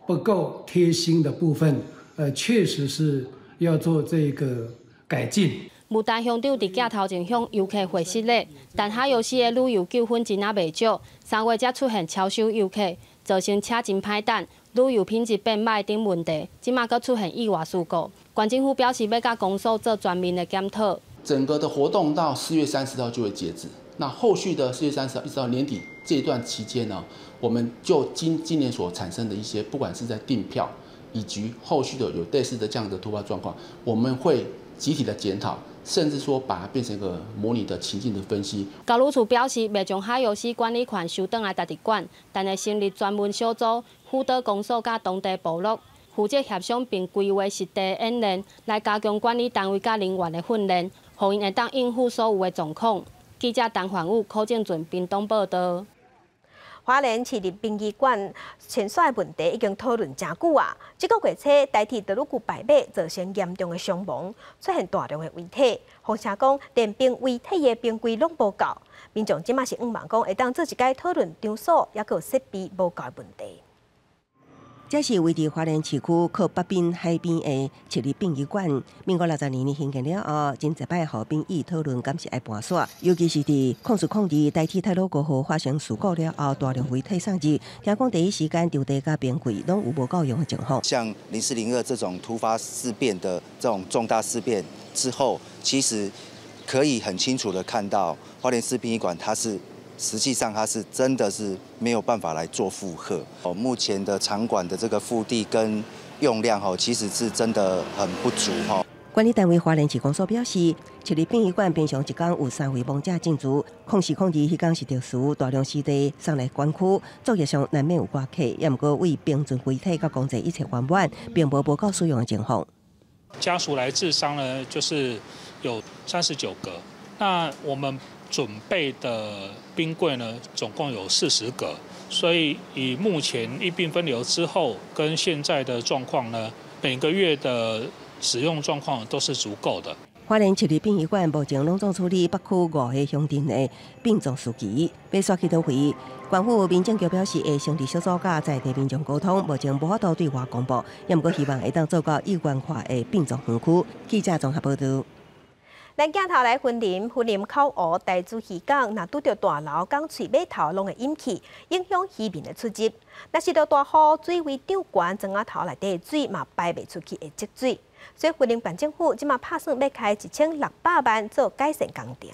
不夠貼心的部分，確實是要做這個改進。霧台鄉長佇鏡頭前向遊客會失禮，但哈藥師的旅遊糾紛真仔袂少，3月才出現超收遊客，造成車真歹等，旅遊品質變歹等問題，這馬閣出現意外事故。縣政府表示欲佮公所做全面的檢討。整個的活動到4月30號就會截止，那後續的4月30號一直到年底這段期間呢，我們就今年所產生的一些，不管是在訂票以及後續的有類似的這樣的突發狀況，我們會集體的檢討，甚至說把它變成一個模擬的情境的分析。教育處表示，袂將哈藥師管理權收轉來家己管，但會成立專門小組，輔導公所佮當地部落，負責協商並規劃實地演練，來加強管理單位佮人員的訓練，予𪜶會當應付所有的狀況。記者陳焕武、柯正俊屏東報導。花蓮市立殯儀館遷徙問題已經討論誠久啊！這個月初，台鐵佗落區敗馬，造成嚴重的傷亡，出現大量的遺體。況且講，連冰遺體的冰櫃攏無夠，民眾這馬是向望講會當做一个討論場所，抑閣有設備無夠的問題。這是位佇花蓮市區靠北濱海邊的市立殯儀館。民國60年興建了後，真濟擺予民意討論，敢是愛搬徙。尤其是佇04/02台鐵太魯閣號發生事故了後，大量遺體送入，聽講第一時間場地佮冰櫃攏有無夠用的情況。像0402這種突發事變的這種重大事變之後，其實可以很清楚的看到，花蓮市殯儀館它是。實際上，它是真的是沒有辦法來做負荷。哦，目前的場館的這個腹地跟用量，吼，其實是真的很不足，吼。管理單位花蓮市公所表示，市立殯儀館平常一工有三位亡者進駐，04/02彼工是特殊，大量屍體送來館區，作業上難免有掛客，也毋過為冰存遺體佮工作一切圓滿，並無無夠使用的情況。家屬來治喪呢，就是有39個，那我們準備的冰櫃呢，總共有40個，所以以目前一併分流之後跟現在的狀況呢，每個月的使用狀況都是足夠的。花蓮市立殯儀館目前攏總處理北區五個鄉鎮的殯葬事宜，欲徙去佗位？縣府民政局表示，會成立小組佮在地民眾溝通，目前無法度對外公布，也毋過希望會當做到一元化的殯葬園區。記者綜合報導。咱鏡頭來雲林，雲林口湖台子漁港，若拄著大流，港喙尾頭攏會淹去，影響漁民的出入。若是落大雨，水位漲懸，庄仔頭內底的水嘛排袂出去，會積水。所以雲林縣政府這馬拍算欲開1600萬做改善工程。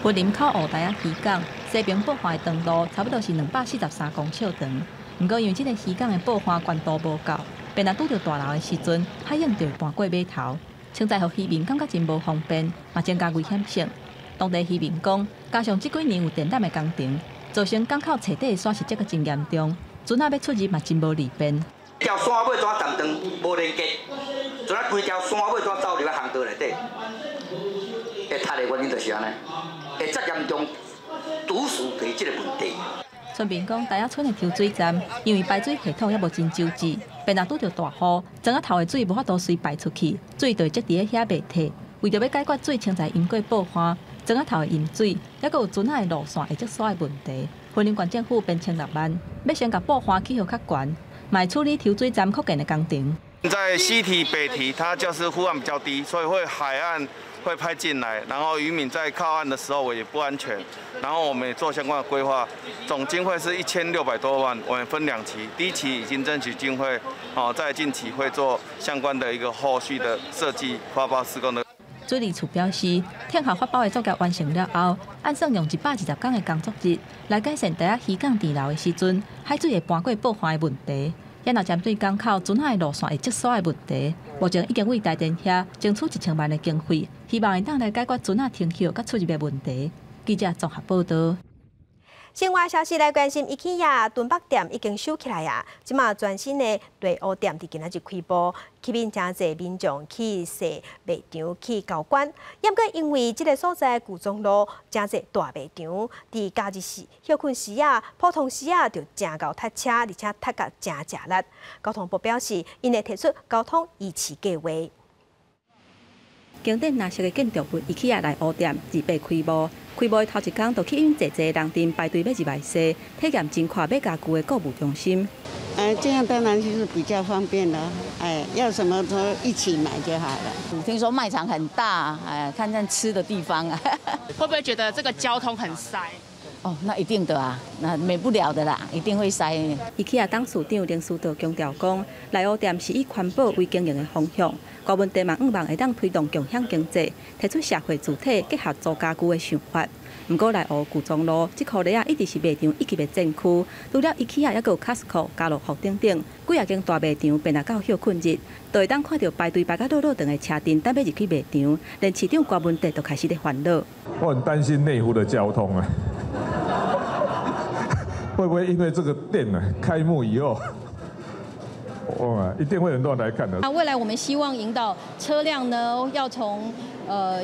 雲林口湖台仔漁港西爿報岸的長度差不多是243公尺長，毋過因為這個漁港的報岸懸度無夠，便若拄著大流的時陣，海湧就會搬過碼頭。穿在予漁民感覺真無方便，嘛增加危險性。當地漁民講，加上這幾年有電纜的工程，造成港口揣底的沙石積閣真嚴重，船仔欲出入嘛真無利便。條山尾怎站斷無連結，船仔規條山尾怎走入來航道內底？會塞的原因就是按呢，會遮嚴重堵死就是這個問題。村民講，台仔村的抽水站因為排水系統猶無真周至，便若拄著大雨，庄仔頭的水無法度隨排出去，水就會積佇咧遐袂退。為著欲解決水清在淹過報岸，庄仔頭會淹水，猶閣有船仔的路線會積沙的問題，雲林縣政府編16萬，欲先共報岸起予較懸，嘛會處理抽水站擴建的工程。在西堤、北堤，它就是護岸比較低，所以會海岸會拍進來，然後漁民在靠岸的時候也不安全。然後我們也做相關的規劃，總經費是1600多萬，我們分兩期，第一期已經爭取經費，哦，在近期會做相關的一個後續的設計、發包施工的。水利處表示，天后發包的作業完成了後，按算用120工的工作日來改善台仔漁港滯留的時陣，海水會搬過報岸的問題。也若針對港口船仔的路線會積沙的問題，目前已經為台電遐爭取1000萬的經費，希望會當來解決船仔停歇佮出入的問題。記者綜合報導。新聞消息來關心，IKEA 敦北店已經收起來啊！這馬全新的內湖店佇今仔日開幕，吸引誠濟民眾去踅賣場去交關。毋過因為這个所在舊莊路誠濟大賣場，佇假日時、歇睏時啊、普通時啊，就誠𠢕塞車，而且塞甲誠食力。交通部表示，𪜶會提出交通維持計劃。經典藍色的建築物，IKEA 內湖店28開幕。開幕的頭一工，就吸引濟濟人陣排隊欲入來踅，體驗真闊買家具的購物中心。哎，這樣當然就是比較方便了。哎，要什麼都一起買就好了。聽說賣場很大，哎，看看吃的地方啊。會不會覺得這個交通很塞？哦，那一定的啊，那免不了的啦，一定會塞。 IKEA 董事長林書道強調講，內湖店是以環保為經營的方向，高文地嘛向望會當推動共享經濟，提出社會主體結合租家具的想法。毋過內湖舊莊路這箍犁仔一直是賣場一級的戰區，除了 IKEA，猶閣有 Costco、家樂福等等，幾仔間大賣場變來到歇睏日，就會當看著排隊排甲落落長的車陣，等欲入去賣場，連市長郭文哲都開始咧煩惱。我很擔心內湖的交通啊，會不會因為這個店呢開幕以後，哇，一定會很多人來看的。那未來我們希望引導車輛呢，要從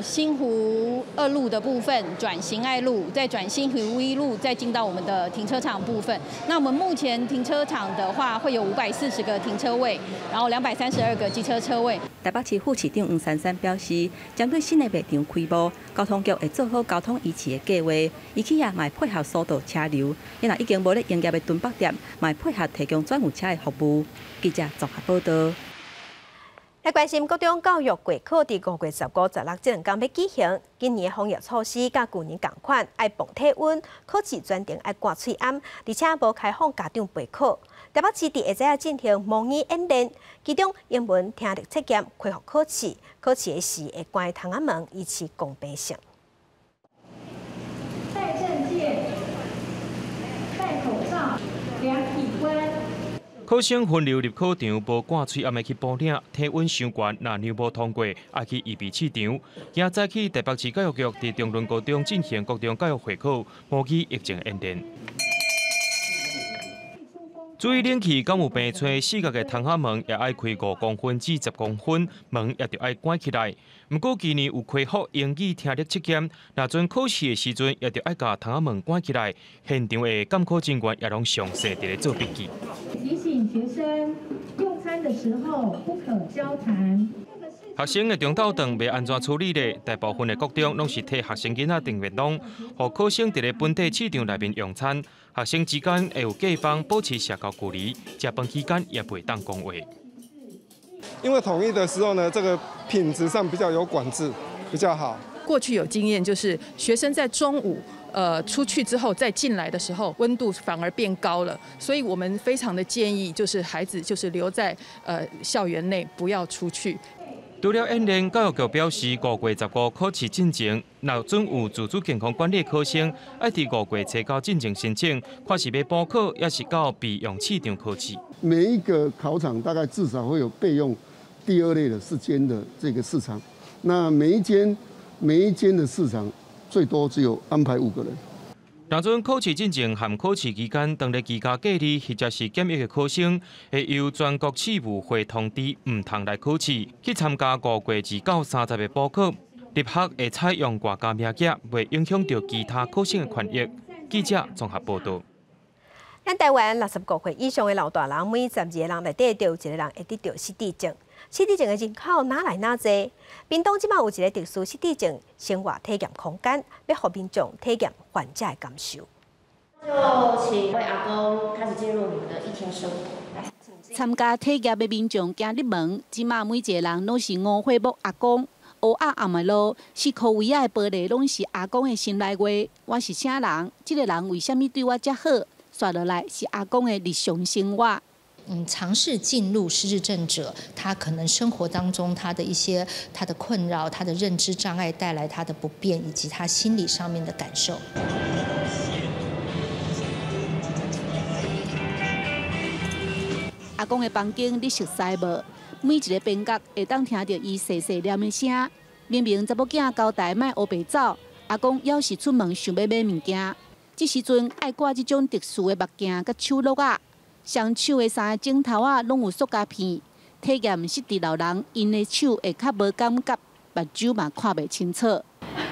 新湖二路的部分轉行愛路，再轉新湖一路，再進到我們的停車場部分。那我們目前停車場的話，會有540個停車位，然後232個機車車位。台北市副市長黃珊珊表示，針對新的賣場開幕，交通局會做好交通維持的計劃，IKEA 嘛會配合疏導車流。也若已經無咧營業的敦北店，嘛會配合提供轉運車的服務。記者綜合報導。來關心國中教育會考，佇5月15、16這兩工欲舉行。今年的防疫措施佮舊年仝款，愛磅體溫，考試全程愛掛喙罨，而且無開放家長陪考。台北市佇下晝進行模擬演練，其中英文聽力測驗恢復考試，考試的時會關窗仔門，維持公平性。帶證件，戴口罩，量體溫。考生分流入考場，無掛喙罨的去補領，體溫傷懸，若量無通過，愛去預備試場。今早起台北市教育局佇中崙高中進行國中教育會考模擬疫情演練。注意冷氣敢有病吹，四角的窗仔門也愛開5公分至10公分，門也著愛關起來。毋過今年有恢復英語聽力測驗，若陣考試的時陣，也著愛共窗仔門關起來。現場的監考人員也攏詳細佇咧做筆記。提醒學生用餐的時候不可交談。學生的中晝頓欲按怎處理咧？大部分的國中攏是替學生囡仔訂便當，予考生佇咧本地試場內面用餐。學生之間會有隔板，保持社交距離。食飯期間也袂當講話。因為統一的時候呢，這個品質上比較有管制，比較好。過去有經驗，就是學生在中午出去之後再進來的時候，溫度反而變高了，所以我們非常的建議，就是孩子就是留在校園內，不要出去。除了演練，教育局表示，5月15考試進前，若準有自主健康管理考生，愛佇5月初9進前申請，看是欲補考，抑是到備用試場考試。每一個考場大概至少會有備用第二類的四間的這個試場，那每一間的試場最多只有安排5個人。若準考試進前和考試期間，當咧居家隔離或者是檢疫的考生，會由全國試務會通知，毋通來考試，去參加5月2到30的補考。入學會採用外加名額，袂影響著其他考生的權益。記者綜合報導。咱台灣65歲以上的老大人，每12個人內底就有一個人會得著失智症。失智症的人口哪來哪濟？屏東這馬有一個特殊失智症生活體驗空間，欲予民眾體驗患者的感受。就請位阿公開始進入你們的一天生活。參加體驗的民眾行入門，這馬每一個人攏是五歲目阿公，烏仔暗的路，四箍圍仔的玻璃攏是阿公的心內話。我是啥人？這個人為啥物對我遮好？紲落來是阿公的日常生活。嘗試進入失智症者，他可能生活當中他的一些他的困擾、他的認知障礙帶來他的不便，以及他心理上面的感受。阿公的房間你熟似無？每一个邊角會當聽著伊細細念的聲。明明查某囝交代莫烏白走，阿公猶是出門想欲買物件。這時陣愛掛這種特殊的目鏡佮手橐仔，雙手的三个指頭仔攏有塑膠片。體驗失智老人，𪜶的手會較無感覺，目睭嘛看袂清楚。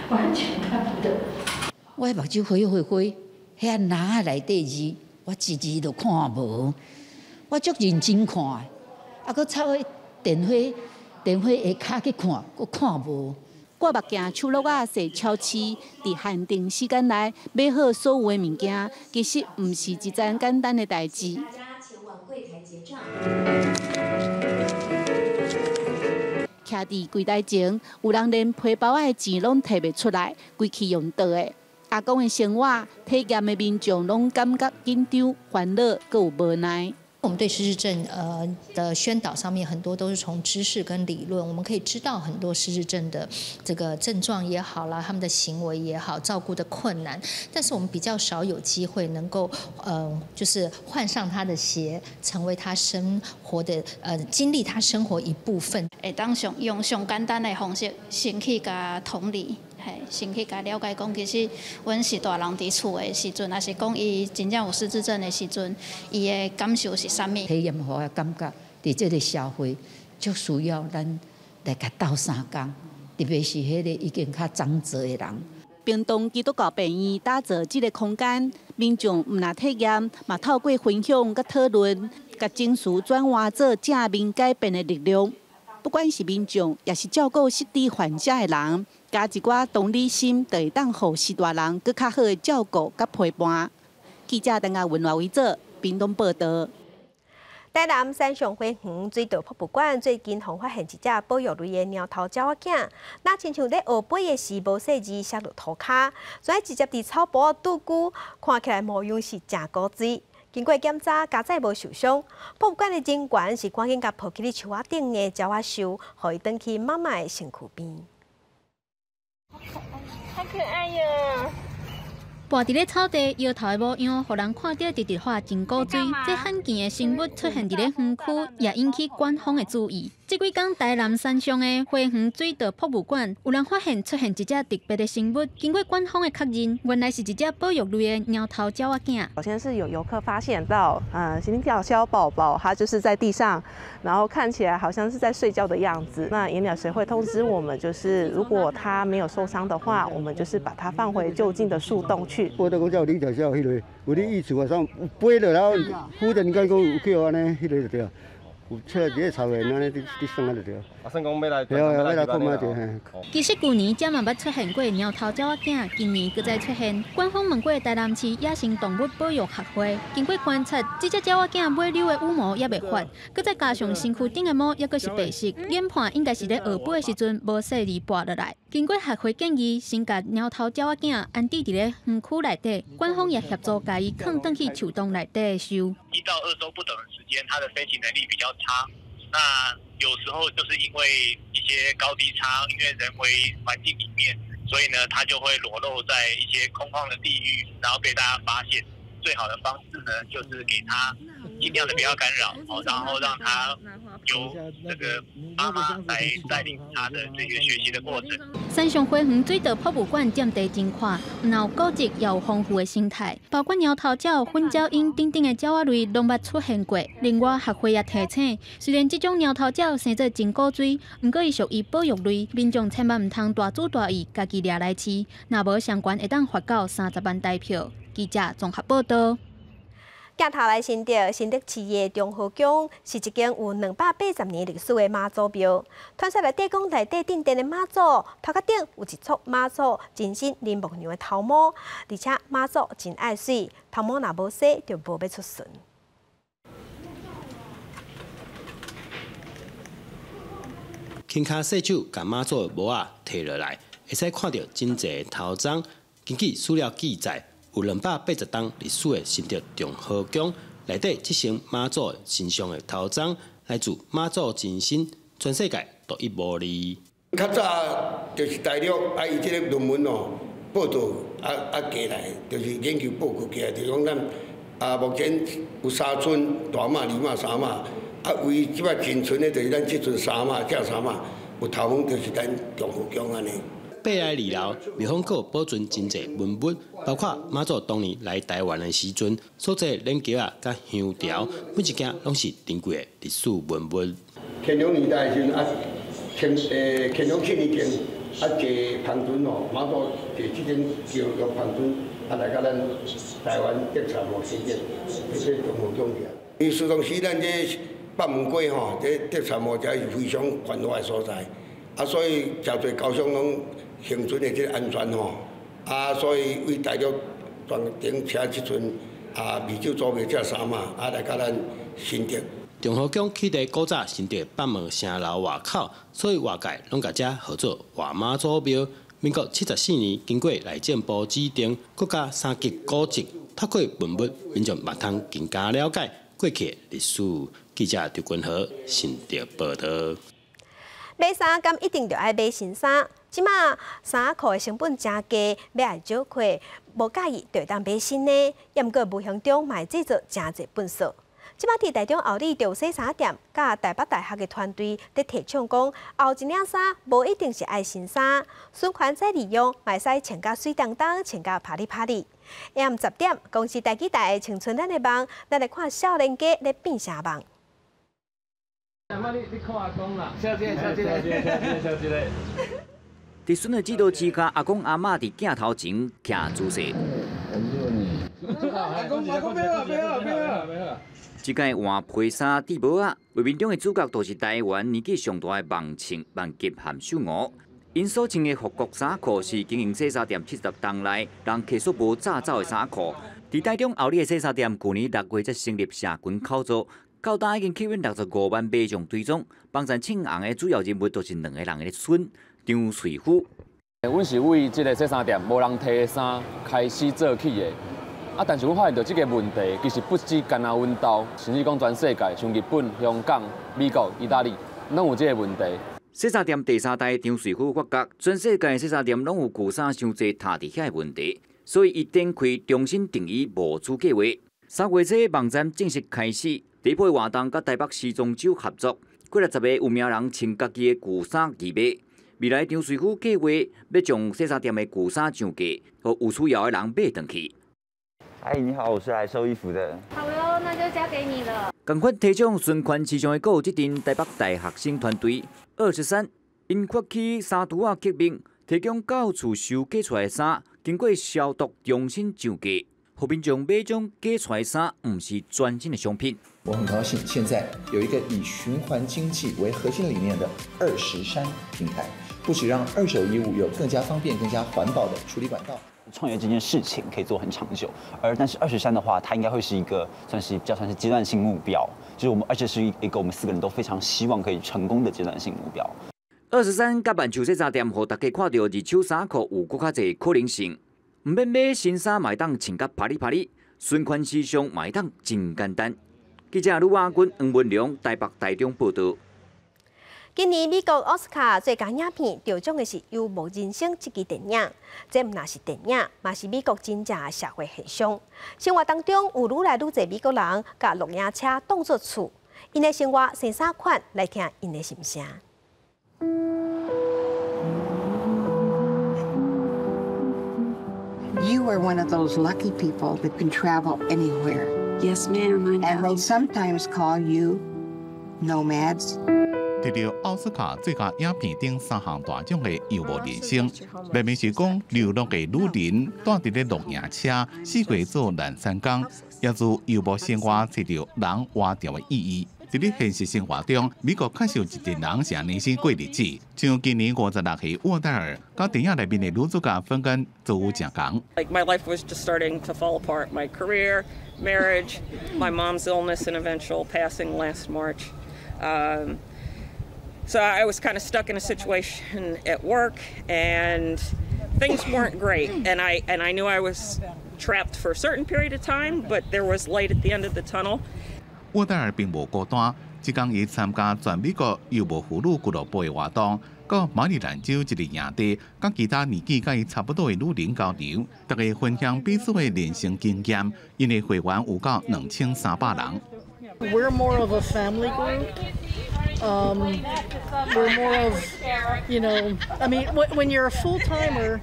完全看不到。我目睭花花花，遐籃仔內底字，我一字都看無。我足認真看，啊，閣插去電話電話下跤去看，閣看無。掛目鏡、手橐仔、踅超市，佇限定時間內買好所有的物件，其實毋是一件簡單的代誌。徛佇櫃台前，有人連皮包仔的錢攏提袂出來，規氣用倒的。阿公的生活體驗的民眾攏感覺緊張、煩惱，閣有無奈。我們對失智症的宣導上面，很多都是從知識跟理論，我們可以知道很多失智症的這個症狀也好啦，他們的行為也好，照顧的困難，但是我們比較少有機會能夠就是換上他的鞋，成為他生活的經歷他生活一部分。會當上用上簡單的方式，先去共同理。先去共了解講，其實阮是大人佇厝的時陣，抑是講伊真正有失智症的時陣，伊的感受是啥物？體驗予我感覺，佇這个社會，足需要咱來共鬥相共，特別是彼个已經較長者的人。屏東基督教病院打造這个空間，民眾毋但體驗，嘛透過分享佮討論，共情緒轉換做正面改變的力量。不管是民眾，抑是照顧失智患者的人，加一寡同理心，就會當予序大人閣較好的照顧佮陪伴。記者陳亞文、賴維哲，屏東報導。台南山上花園水道博物館最近發現一隻保育類的貓頭鳥仔囝，若親像咧學飛的時無細膩摔落塗跤，所以直接佇草埔拄龜，看起來模樣是誠古錐。經過檢查，佳哉無受傷。博物館的人員是趕緊共抱去佇樹仔頂的鳥仔獸，予伊轉去媽媽的身軀邊。好可愛喲！跋佇咧草地，搖頭的模樣，予人看著直直話真古錐。這罕見的生物出現佇咧園區，也引起官方的注意。這幾工台南山上的花園水道博物館，有人發現出現一隻特別的生物。經過官方的確認，原來是一隻保育類的貓頭鳥仔囝。首先是有遊客發現到，羚角鴞寶寶，它就是在地上，然後看起來好像是在睡覺的樣子。那野鳥協會通知我們，就是如果它沒有受傷的話，我們就是把它放回就近的樹洞去。報道講這有羚角鴞彼个，有咧意思啊，啥飛落來，忽然間講有叫按呢，彼个就對。有出來佇咧草原按呢，佇佇耍就對。啊，算講欲來，對啊，欲來看覓者嘿。其實舊年才嘛捌出現過貓頭鳥仔囝，今年閣再出現。官方問過台南市野生動物保育學會，經過觀察，這隻鳥仔囝尾溜的羽毛猶未發，閣再加上身軀頂的毛猶閣是白色，研判應該是咧學飛的時陣無細膩跋落來。經過學會建議，先共貓頭鳥仔囝安置佇咧園區內底，官方也協助共伊囥轉去樹洞內底的收。1到2週不等的時間，它的飛行能力比較差。那有時候就是因為一些高低差，因為人為環境裡面，所以呢，它就會裸露在一些空曠的地域，然後被大家發現。最好的方式呢，就是給它盡量的不要干擾，然後讓它由這個媽媽來帶領他的這個學習的過程。山上花園水道博物館佔地真闊，毋但有古蹟，也有豐富的生態，包括貓頭鳥、粉鳥鶯等等的鳥仔類，攏捌出現過。另外，學會也提醒，雖然這種貓頭鳥生做真古錐，毋過伊屬於保育類，民眾千萬毋通大主大意，家己掠來飼，若無相關會當罰到30萬台票。記者綜合報導。鏡頭來新竹，新竹市的中和宮是一間有280年歷史的媽祖廟。傳說內底講，內底鎮殿的媽祖頭殼頂有一撮媽祖真身林默娘的頭毛，而且媽祖真愛媠，頭毛若無洗就無欲出巡。輕跤細手共媽祖的帽仔提落來，會使看著真濟頭鬃。根據史料記載，有280冬歷史的新竹中和宮內底，這尊媽祖神像的頭鬃來自媽祖真身，全世界獨一無二。較早就是大陸啊，伊這个論文哦，報道啊啊過來，就是研究報告起來，就是講咱啊，目前有三尊大媽、二媽、三媽，啊，為這擺僅存的，就是咱這尊三媽、正三媽，有頭毛就是咱中和宮按呢。八來二樓，廟方閣保存真濟文物，包括媽祖當年來台灣的時陣所做練橋仔佮香條，每一件攏是珍貴的歷史文物。乾隆年代的時陣啊，乾乾隆七年前啊，坐帆船哦，媽祖坐這種橋用帆船啊來到咱台灣德產無新店，這個中和宮去。因為時當時咱這北門街吼，這德產無這是非常繁華的所在，啊，所以誠濟交通攏行船的這個安全吼，啊，所以為大陸專程請這尊啊湄洲祖廟這三媽啊來到咱新竹。中和宮起佇古早新竹北門城樓外口，所以外界攏共這號做外媽祖廟。民國74年，經過內政部指定國家三級古蹟，透過文物，民眾嘛通更加了解過去的歷史。記者劉君和新竹報導。買衫敢一定著愛買新衫？這馬衫褲的成本誠低，欲愛少虧，無佮意就會當買新的。猶毋過無形中嘛會製造誠濟糞埽。這馬佇台中后里著洗衫店，佮台北大學的團隊佇提倡講，後一領衫無一定是愛新衫，循環再利用，嘛會使穿甲媠當當，穿甲拍哩拍哩。下暗10點，公視台語台的青春咱的夢，咱來看少年家咧變啥夢。阿媽，你你看阿公啦，小姐，小姐，小姐，小姐，小姐。佇孫的指導之下，阿公阿嬤佇鏡頭前徛姿勢。阿公，阿公，袂好，袂好，袂好，袂好。這屆換皮衫戴帽仔，畫面中的主角就是台灣年紀上大的萬慶萬吉含秀娥。𪜶所穿的復古衫褲是經營洗衫店70冬來，人客所無紮走的衫褲。佇台中后里的洗衫店，去年6月才成立社群口座，到今已經吸引65萬民眾追蹤。幫贊唱紅的主要人物就是兩个人的孫張瑞夫。阮是為這个洗衫店無人提的衫開始做起的。啊！但是阮發現著這个問題，其實不止干焦阮兜，甚至講全世界，像日本、香港、美國、意大利，攏有這个問題。洗衫店第三代張瑞夫發覺，全世界洗衫店攏有舊衫傷濟疊佇遐的問題，所以伊展開重新定義模組計劃。3月初網站正式開始，第一波活動佮台北時裝週合作，幾若十个有名人穿家己的舊衫義賣。未來張瑞夫計劃欲將洗衫店的舊衫上架，予有需要的人買轉去。阿姨你好，我是來收衣服的。好喲，那就交給你了。仝款提倡循環時尚的，閣有這陣台北大學生團隊23，𪜶發起衫櫥仔革命，提供到厝收假出來的衫，經過消毒重新上架，予民眾買這種假出來的衫，毋是全新的商品。我很高興，現在有一個以循環經濟為核心理念的23平台，不只讓二手衣物有更加方便、更加環保的處理管道。創業這件事情可以做很長久，而但是23的話，它應該會是一個算是比較算是階段性目標，就是我們而且是一個我們四個人都非常希望可以成功的階段性目標。 23佮萬樹洗衫店，予大家看著二手衫褲有閣較濟可能性，毋免買新衫，嘛會當穿甲啪哩啪哩，循環時尚嘛會當真簡單。記者呂亞軍、黃文良台北、台中報導。今年美國奧斯卡最佳影片得獎的是《遊牧人生》這支電影，這毋但是電影，嘛是美國真正的社會現象。生活當中有愈來愈濟美國人共露營車當作厝，𪜶的生活生啥款？來聽𪜶的心聲。 You are one of those lucky people that can travel anywhere. Yes, ma'am, I know. And they sometimes call you nomads. 得著奧斯卡最佳影片等三項大獎的《遊牧人生》，內面是講流浪的女人蹛佇咧露營車，四界做懶散工，也自遊牧生活揣著人活著的意義。佇咧現實生活中，美國確實有一陣人是按呢生過日子，像今年56歲沃戴爾，佮電影內面的女主角芬根遭遇誠仝。 Like my life was just starting to fall apart. My career, marriage, my mom's illness and eventual passing last March. So I was kind of stuck in a situation at work, and things weren't great. And I knew I was trapped for a certain period of time, but there was light at the end of the tunnel. 沃戴爾並無孤單，這工伊參加全美國遊牧婦女俱樂部的活動，到馬里蘭州一个營地，佮其他年紀佮伊差不多的女人交流，大家分享彼此的人生經驗。𪜶的會員有到2300人。 We're more of a family group. We're more of, I mean, when you're a full timer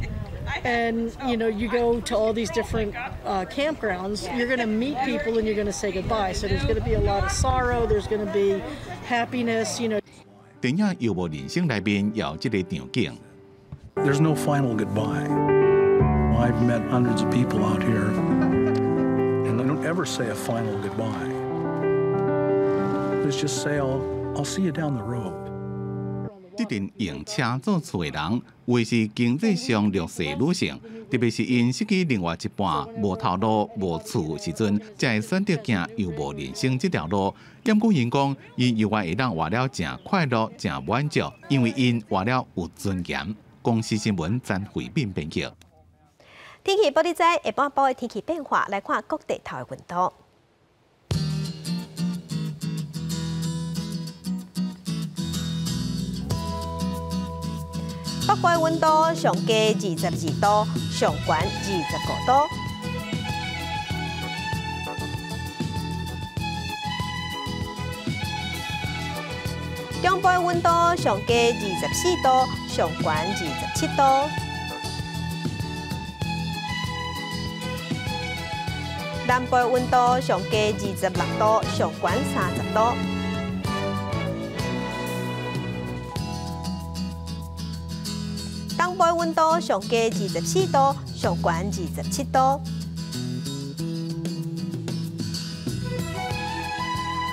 and you go to all these different campgrounds, you're going to meet people and you're going to say goodbye. So there's going to be a lot of sorrow. There's going to be happiness. 電影《遊牧人生》內面有這个場景。 There's no final goodbye. I've met hundreds of people out here, and they don't ever say a final goodbye. They just say, "I'll see you down the road." 這陣用車做厝的人，有的是經濟上弱勢女性，特別是𪜶失去另外一半，無頭路、無厝時陣，才會選擇行遊牧人生這條路。毋過𪜶講，𪜶猶原會當活了誠快樂、誠滿足，因為𪜶活了有尊嚴。公視新聞曾慧敏編輯。天氣報你知，下半晡的天氣變化，來看各地頭的溫度。北部溫度上低22度，上懸25度。中部溫度上低24度，上懸27度。南部溫度上低26度，上懸30度。東部溫度上低24度，上懸27度。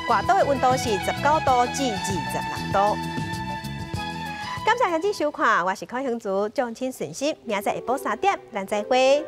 外島的溫度是19度至26度。感謝欣賞收看，我是柯興竹，眾請順心，明仔載下晡3點，咱再會。